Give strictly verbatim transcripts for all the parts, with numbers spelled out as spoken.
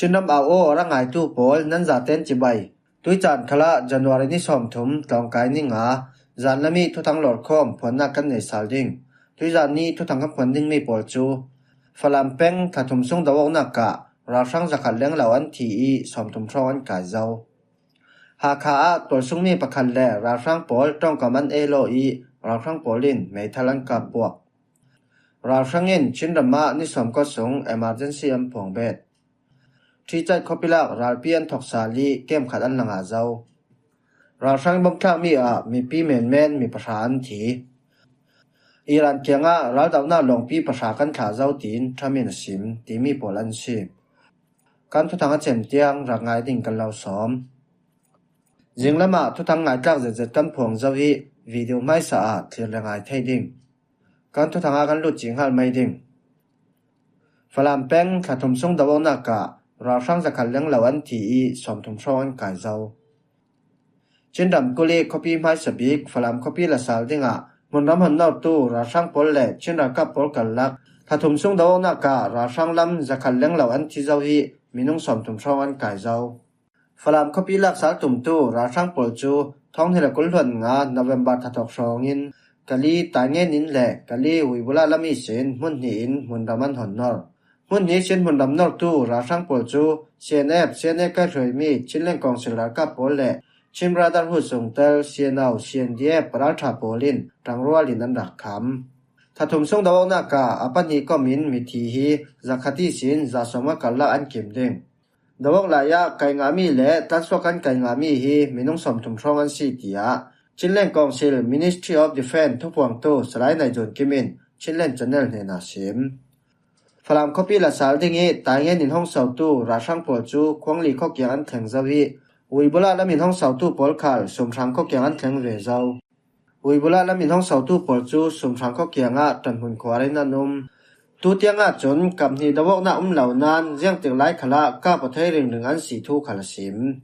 Chinram au aw a ra ngaitu pawl nan zaten cibai. Tuizan khalah January ni sawmthum tlawngkai ni nga, zanlami thuthang lawrkhawm phuannak kan nei sal ding. Tuizan ni thuthang kan phuan dingmi pawl cu Falam peng thla thum sung do awknak ah ralhrang zakhat leng lo an thi ih sawmthum hrawng an kai zo. Hakha ah tualsungmi pakhat le ralhrang pawl ṭongkam an ei law ih ralhrang pawl in meithal an kap puak. Ralhrang in Chinram ah ni sawmkua sung emergency an phuang bet. Ṭhicat khuapi lak ralpi an thawk sal ih kem khat an la ngah zo. Ralhrang bom thlakmi ah mipi menmen mi pahra an thi. Iran kiangah raldohnak lawngpi pahra kan thlah zo tiin Trump in a sim timi pawl an si. Kan thuthang a cem tiang rak ngai ding kan lo sawm. Zinglam ah thuthang ngaitlak zetzet kan phuang zo ih video hmaisa ah thlir le ngai thei ding. Kan thuthang ah kan lut cih hngal mai ding. Falam peng thla thum sung do awknak ah ralhrang zakhat leng lo an thi ih sawmthum hrawng an kai zo. Chinram kulh ih khuapi hmaisa bik Falam khuapi la sal dingah hmunram honnortu ralhrang pawl le Chin ralkap pawl karlak thla thum sung do awknak ah ralhrang lam zakhat leng lo an thi zo ih minung sawmthum hrawng an kai zo. Falam khuapi laksal tumtu ralhrang pawl cu thawng hnih le kul hluan nga November thathawk hrawngin Kali, Taingen in le Kali, Uibula lam ihsin hmun hnih in hmunram an hon nor. Hmun hnih ihsin hmunram nortu ralhrang pawl cu C N F, C N A kaihhruaimi Chinland Council ralkap pawl le Chin Brotherhood sungtel C N O, C N D F ralṭha pawl in ṭangrual in an rak kham. Thla thum sung do awknak ah a pahnih kom in mithi hi zakhat ihsin za sawm a karlak an kim ding. Do awk lai ah kai ngahmi le tlansuak kan kai ngahmi hi minung sawmthum hrawng an si, tiah Chinland Council Ministry of Defence thuphuangtu Salai Naizun Kim in Chinland Channel hnenah a sim. Falam khuapi la sal ding ih Taingen in hong sotu ralhrang pawl cu Khuangli khuakiang an thleng zo ih Uibula lam in hong sotu pawl khal Sumhrang khuakiang an thleng ve zo. Uibula lam in hong sotu pawl cu Sumhrang khuakiang ah ṭanhmun khuar in an um. Tutiang ahcun kap hnih do awknak um lo nain ziangtik lai khalah kap aw thei ringring an si thu khal a sim.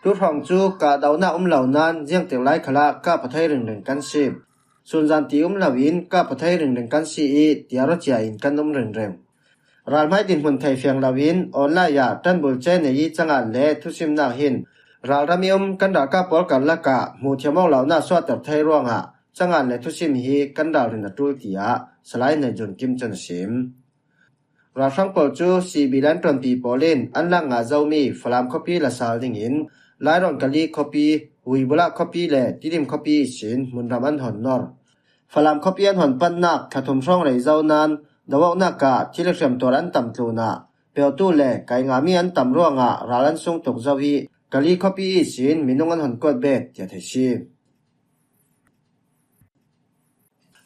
Tuhrawng cu kap dohnak um lo nain ziangtik lai khalah kap aw thei ringring kan si. Sunzan ti um loin kap aw thei ringring kan si ih tiar aw cia in kan um ringring. Ralhmai dinhmun thei fiang loin online ah ṭanbul ce nei ih cangan le thusimnak hin ralram ih um kan ralkap pawl karlak ah hmuh thiam awk lonak suahter thei ruangah cangan le thusim hi kan ralrin a ṭul, tiah Salai Naizun Kim cun a sim. Ralhrang pawl cu C B lan ṭuanpi pawl in an lak ngah zomi Falam khuapi la sal dingin Lairawn Kali khuapi, Uibula khuapi le Tidim khuapi ihsin hmunram an hon nor. Falam khuapi an hon pannak thla thum hrawng rei zo nain do awknak ah thil hriamtuar an tam tlunah peutu le kai ngahmi an tam ruangah ral an sung tuk zo ih Kali khuapi ihsin minung an hon kuat bet, tiah theih si.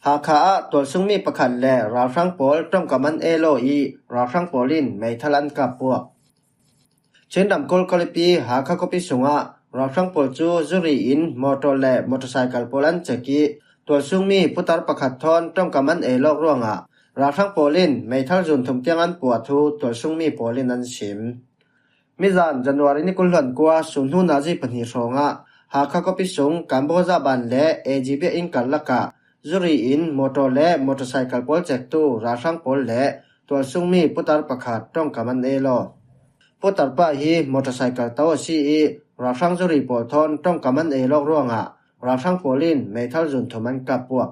Hakha ah tualsungmi pakhat le ralhrang pawl ṭongkam an ei law ih ralhrang pawl in meithal an kap puak. Chin ramkulh Kawlpi Hakha khuapi sungah ralhrang pawl cu zuri in motor le motorcycle pawl an cek ih tualsungmi putar pakhat thawn ṭongkam an ei lawk ruangah ralhrang pawl in meithal zun thum tiang an puah thu tualsungmi pawl in an sim. Mizan January ni kul hluan kua sun hnu nazi pahnih hrawngah Hakha khuapi sung Kamboza ban le A G B inn karlak ah zuri in motor le motorcycle pawl cektu ralhrang pawl le tualsungmi putar pakhat ṭongkam an ei law. Putar pa hi motorcycle to a si ih ralhrang zuri pawl thawn ṭongkam an ei lawk ruangah ralhrang pawl in meithal zun thum an kap puak.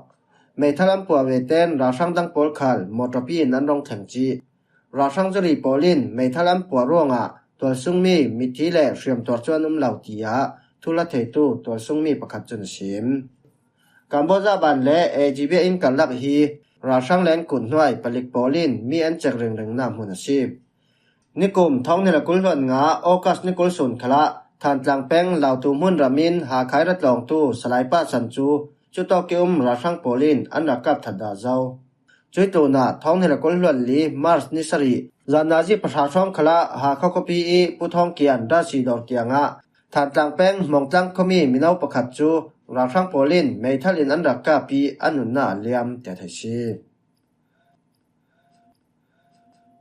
Meithal an puah ve ten ralhrang dang pawl khal motor pi in an rong thleng cih. Ralhrang zuri pawl in meithal an puah ruangah tualsungmi mithi le hriamtuar cu an um lo, tiah thuhla theitu tualsungmi pakhat cun a sim. Kamboza ban le A G B inn karlak hi ralhrang leng kut hnuai palik pawl in mi an cek ringringnak hmun a si. Nikum thawng hnih le kul hluan nga August ni kul sun khalah Thantlang peng Lautu hmunram in Hakhai ra tlawngtu Salai Pa San cu cutawk ih um ralhrang pawl in an rak kap that dah zo. Cuih tlunah thawng hnih le kul hluan li March ni sarih zan nazi pahra hrawng khalah Hakha khuapi ih Pu Thawng Kian Dasi dawr kiangah Thantlang peng Hmawngtlang khuami mino pakhat cu ralhrang pawl in meithal in an rak kap ih a nunnak a liam, tiah theih si.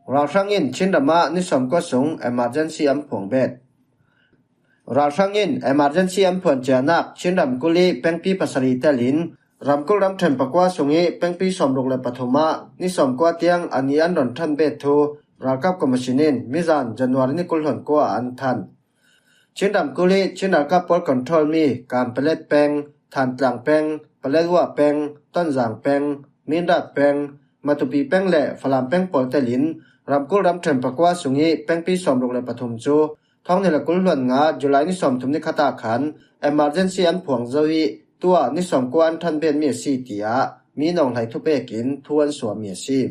Ralhrang in Chinram ah ni sawmkua sung emergency an phuang bet. Ralhrang in emergency an phuan cianak Chinram kulh ih pengpi pasarih telin ramkulh ramṭhen pakua sung ih pengpi sawmruk le pathum ah ni sawmkua tiang a nih an ron ṭhan bet thu ralkap commission in mizan January ni kul hluan kua ah an than. Chin ramkulh hi Chin ralkap pawl control mi Kanpalet peng, Thantlang peng, Paletwa peng, Tonzang peng, Mindat peng, Matupi peng le Falam peng pawl telin ramkulh ramṭhen pakua sung hi pengpi sawmruk le pathum cu thawng hnih le kul hluan nga July ni sawmthum ni khat ah khan emergency an phuang zo hi tuah ni sawmkua an ṭhan betmi a si, tiah mi nawng hlei thupek in thu an suahmi a si.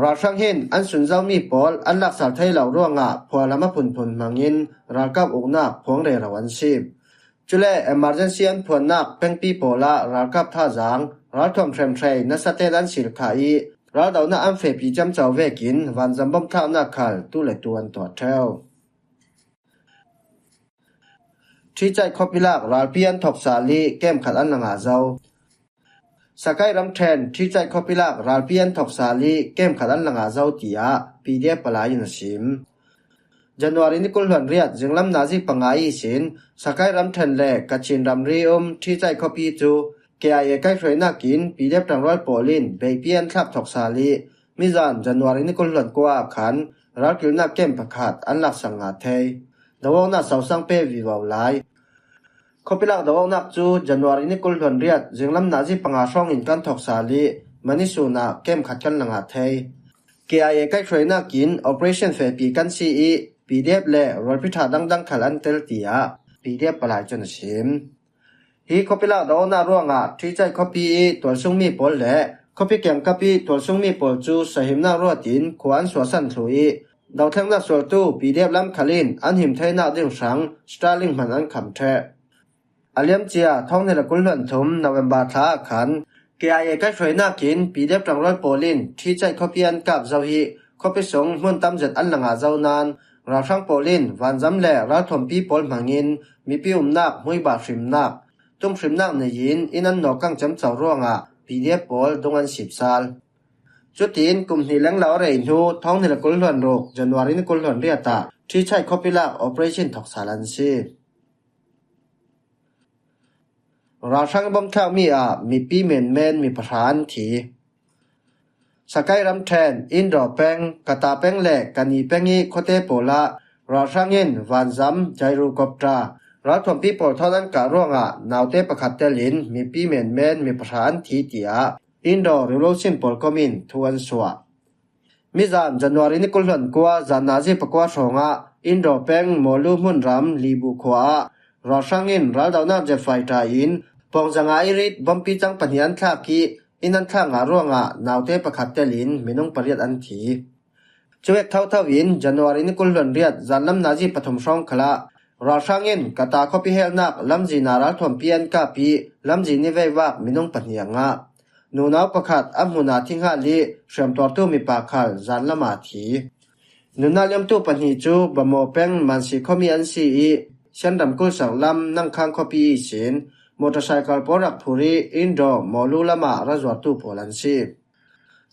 Ralhrang hin an sunzomi pawl an laksal thei lo ruangah phualam a phunphun hmangin ralkap uknak phuang rero an si. Cule emergency an phuannak pengpi pawlah ralkap thazaang ralthuam hremhrei nasate'n an silh khah i raldohnak an fehpi ciamco vekin vanzam bom thlaknak khal tu le tu an tuah ṭheu. Ṭhicaih khuapi lak ralpi an thawk sal i kem khat an la ngah zo. Sakai ramṭhen Ṭhicaih khuapi lak ralpi an thawk sal i kem khat an la ngah zo, tiah P D F palai in a sim. January ni kul hluan riat zinglam nazi panga ihsin Sakai ramṭhen le Kachin ramri um Ṭhicaih khuapi cu K I A kaihhruainak in P D F ṭangrual pawl in beipi an thlak thawk sal i mizan January ni kul hluan kua ah khan ralkilhnak kem pakhat an laksak ngah thei. Doawknak sosang pe vivo lai. Khuapi lak doawknak cu January ni kul hluan riat zinglam nazi panga hrawngin kan thawk sal i mani sun ah kem khat kan la ngah thei. K I A kaihhruainak in operation fehpi kan si i P D F le rualpi ṭha dangdang khal an tel, tiah P D F palai cun a sim. Hi khuapi lak doawknak ruangah Ṭhicaih khuapi i tualsungmi pawl le khuapi kiangkap i tualsungmi pawl cu sahimnak ruat in khua an suahsan thlu i dothlennak sualtu P D F lam khal in an him theinak ding hrang Starlink hman an kham ṭheh. A liamcia thawng hnih le kul hluan thum November thla ah khan K I A kaihhruainak in P D F ṭangrual pawl in Ṭhicaih khuapi an kap zo hi khuapi sung hmun tam zet an la ngah zo nain ralhrang pawl in vanzam le ralthuampi pawl hmangin mipi umnak hmuiba hrimnak, tum hrimnak nei in inn an nawkang ciamco ruangah P D F pawl dung an sip sal. Cutin kum hnih lenglo a rei hnu thawng hnih le kul hluan ruk January ni kul hluan riat ah Ṭhicaih khuapi lak operation thawk sal an si. Ralhrang bom thlakmi ah mipi menmen mi pahra an thi. Sakai ramṭhen Indaw peng, Kata peng le Kani peng i khuate pawl ah ralhrang in vanzam, gyrocopter, ralthuampi pawl thawn an kah ruangah naute pakhat telin mipi menmen mi pahra an thi, tiah Indaw Revolution pawl kom in thu an suah. Mizan January ni kul hluan kua zan nazi pakua hrawngah Indaw peng Mawlu hmunram Libu khua ah ralhrang in raldohnak jet fighter in pawngzanga i rit bompi cang pahnih an thlak i inn an thlak ngah ruangah naute pakhat telin minung pariat an thi. Cuvek thotho in January ni kul hluan riat zanlam nazi pathum hrawng khalah ralhrang in Kata khuapi helnak lamzin ah ralthuampi an kap i lamzin i veivak minung pahnih a ngah. Nunau pakhat a hmun ah thinghal i hriamtuartu mipa khal zanlam ah thi. Nunnak liamtu pahnih cu Bamaw peng Mansi khuami an si i Shan ramkulh sak lam Nangkhang khuapi ihsin motorcycle pawl rak phur i Indaw Mawlu lamah ra zuartu pawl an si.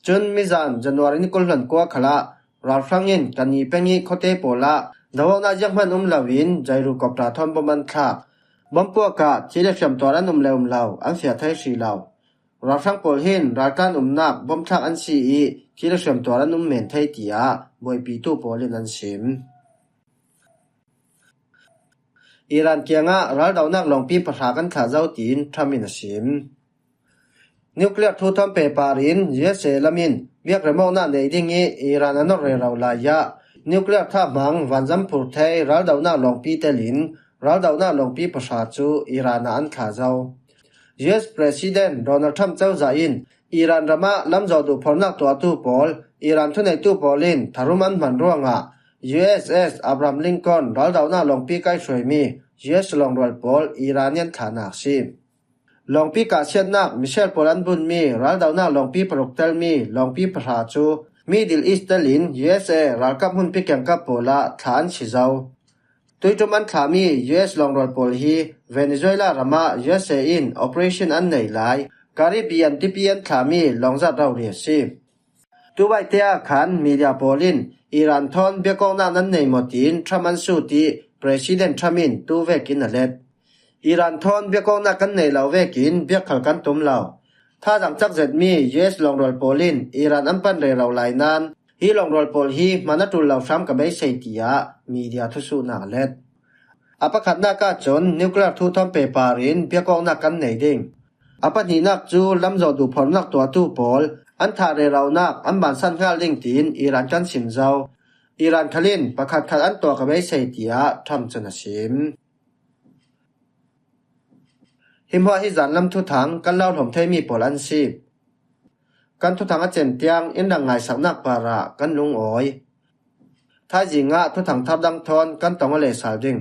Cun mizan January ni kul hluan kua khalah ralhrang in Kani peng i khuate pawl ah doawknak zianghman um loin gyrocopter thawn bom an thlak. Bom puak ah thi le hriamtuar an um le um lo an fiah thei hrih lo. Ralhrang pawl hin ralkan umnak bom thlak an si i thi le hriamtuar an um men thei, tiah buaipitu pawl in an sim. Iran kiangah raldohnak lawngpi pahra kan thlah zo, tiin Trump in a sim. Nuclear thu thawn pehpar in U S A lam in biak remawknak nei ding i Iran a nawr rero lai ah nuclear thahmang vanzam phur thei raldohnak lawngpi telin raldohnak lawngpi pahra cu Iran ah an thlah zo. U S President Donald Trump cozah in Iran ram ah lamzawh duh phornak tuahtu pawl, Iran thuneitu pawl in tharum an hman ruangah U S S Abraham Lincoln raldohnak lawngpi kaihhruaimi U S lawngrual pawl Iran i an thlahnak si. Lawngpi kahsiatnak missile pawl an bunmi raldohnak lawngpi paruk telmi lawngpi pahra cu Middle East telin U S A ralkap hmunpi kiangkap pawl ah thlah an si zo. Tuiṭum an thlahmi U S lawngrual pawl hi Venezuela ram ah U S A in operation an nei lai Caribbean tipi an thlahmi lawngzat rori a si. Tuvaite ah khan media pawl in Iran thawn biakawknak nan nei maw tiin Trump an sut i President Trump in tu vekin a let. Iran thawn biakawknak kan nei lo vekin biak khal kan tum lo. Thazaang cak zetmi U S lawngrual pawl in Iran an pan rero lai nain Hi lawng rual pawl hi hman a ṭul lo hram ka beisei, tiah media thusuhnak a let. A pakhatnak ahcun nuclear thu thawn pehpar in biakawknak kan nei ding. A pahnihnak cu lamzawh duhphornak tuahtu pawl an thah reronak an bansan hngal ding tiin Iran kan sim zo. Iran khal in pakhatkhat an tuah ka beisei, tiah Trump cun a sim. Hi hmuah hi zanlam thuthang kan lo hlawm theimi pawl an si. Kan thuthang a cem tiang in rak ngaisaknak parah kan lungawi. Thaizing ah thuthang thar dang thawn kan tong a lehsal ding.